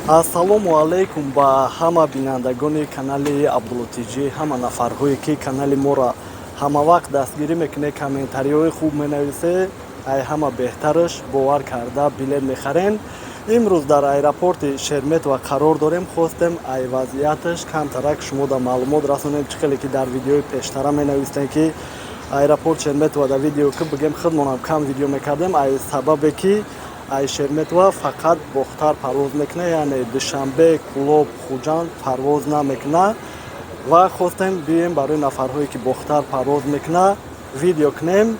Ассалому алайкум ба ҳама бинандагони канали Абдулло ТЖ, ҳама нафарҳое, ки канали моро ҳамавақт дастгирӣ мекунед, комментариҳои хуб менависе, ай ҳама беҳтараш бовар карда билет мехарен. Имрӯз дар аэропорти Шереметьево қарор дорем. Хостем ай вазъияташ камтарак шумода маълумот расонем. Чӣ хеле ки дар видеои пештара менавистем, ки аэропорт Шереметьево дар видео ки бигем, худмонам кам видео мекардем, ай сабабе ки ай Шереметьево фақат Бохтар парвоз мекунад, яъне Душанбе, Кӯлоб, Хуҷанд парвоз намекунад. Ва хостем биёем, барои нафарҳое, ки Бохтар парвоз мекунад, видео кунем.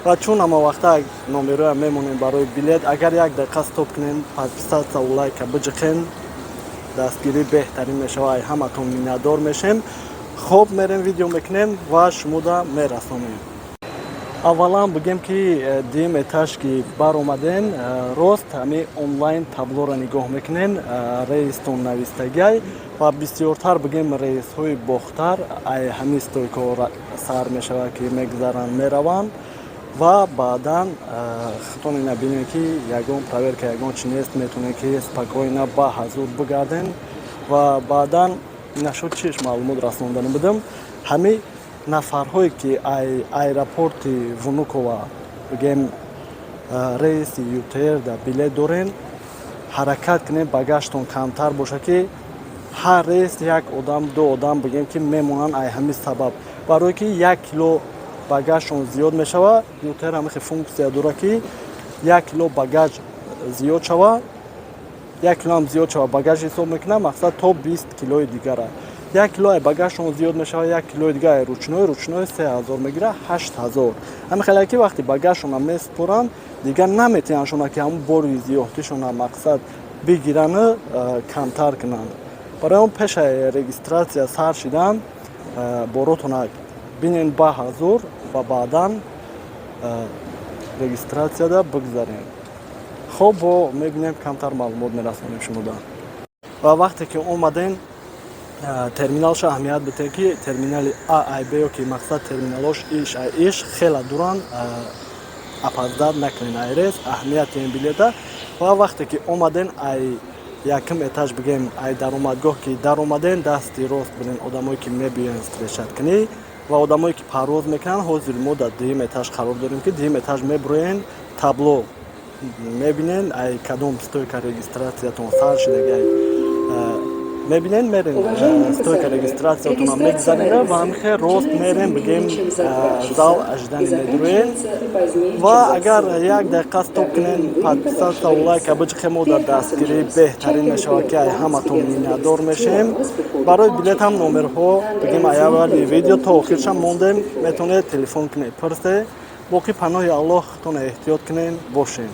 Ва чун ҳама вақта номероя мемонем барои билет, агар як дақиқа стоп кунем, подписаться у лайка биҷиқем, дастгирӣ беҳтарин мешавад, ай ҳаматон миннатдор мешем. Хоб, мерем, видео мекунем ва шумода мерасонем. Аввалан бигем, ки дуюм этаж ки баромаден, рост ҳами онлайн таблоро нигоҳ мекунен, рейстон навистагиай. Ва бисёртар, бигем, рейсҳои Бохтар ай ҳамин стойкаҳо сар мешавад, ки мегузаранд, мераванд. Ва баъдан худтон ина бинед, ки ягон проверка, ягон чи нест, метавонед, ки спокойно ба ҳазур бигарден. Ва баъдан нашуд, чиш маълумот расондани будам: ҳамин нафарҳое, ки ай аэропорти Внуково, бигем, рейси ЮТР да билет дорен, ҳаракат кунед, багажтон камтар бошад, ки ҳар рейс як одам, ду одам, бигем, ки мемонанд. Ай ҳамин сабаб, барое ки 1 кило багажшон зиёд мешавад, ЮТР ҳамихе функсия дорад, ки 1 кило багаж зиёд шава, 1 килоам зиёд шава, багаж ҳисоб мекунад, мақсад то 20 килои дигара. 1 кило ай багажшон зиёд мешавад, 1 килои дига ай ручной. Ручной 3000 мегирад, 8000. Ҳамин хеле ки вақте багажшона месупоранд, дигар наметиҳандшона, ки ҳамун бори зиёдтишона, мақсад, бигирану камтар кунанд. Барои он пешаи регистрация сар шидан боротона бинен ба ҳазур ва баъдан регистрацияда бигзарем. Хоб, бо мебинем, камтар маълумот мерасонем шумода. Ва вақте ки омаден терминалша, аҳамият битед, ки терминали А ай Б ё ки, мақсад, терминалош иш ай иш хела дуранд, опоздать накунед ай рейс, аҳамият диҳем билета. Ва вақте ки омаден, ай якум этаж, бигем, ай даромадгоҳ ки даромаден, дасти рост бинен одамое, ки мебиёянд встречать кунӣ ва одамое, ки парвоз мекунанд. Ҳозир мо дар дуюм этаж қарор дорем, ки дуюм этаж мебуроен, табло мебинен, ай кадом стойка регистрациятон сар шидаги ай мебинен, мерен, стойка регистрациятона мегзарена ва ҳамихе рост мерем, бигем, зал ожидания медуроен. Ва агар як дақиқа стоп кунен, подписаться у лайка биҷиқем, мо дар дастгирӣ беҳтарин мешавад, ки ай ҳаматон миннатдор мешем. Барои билет ҳам номерҳо, бигем, ай аввали видео то охиршам мондем, метавонед телефон кунед, пурсе. Боқӣ паноҳи Аллоҳ, худтона эҳтиёт кунен, бошем.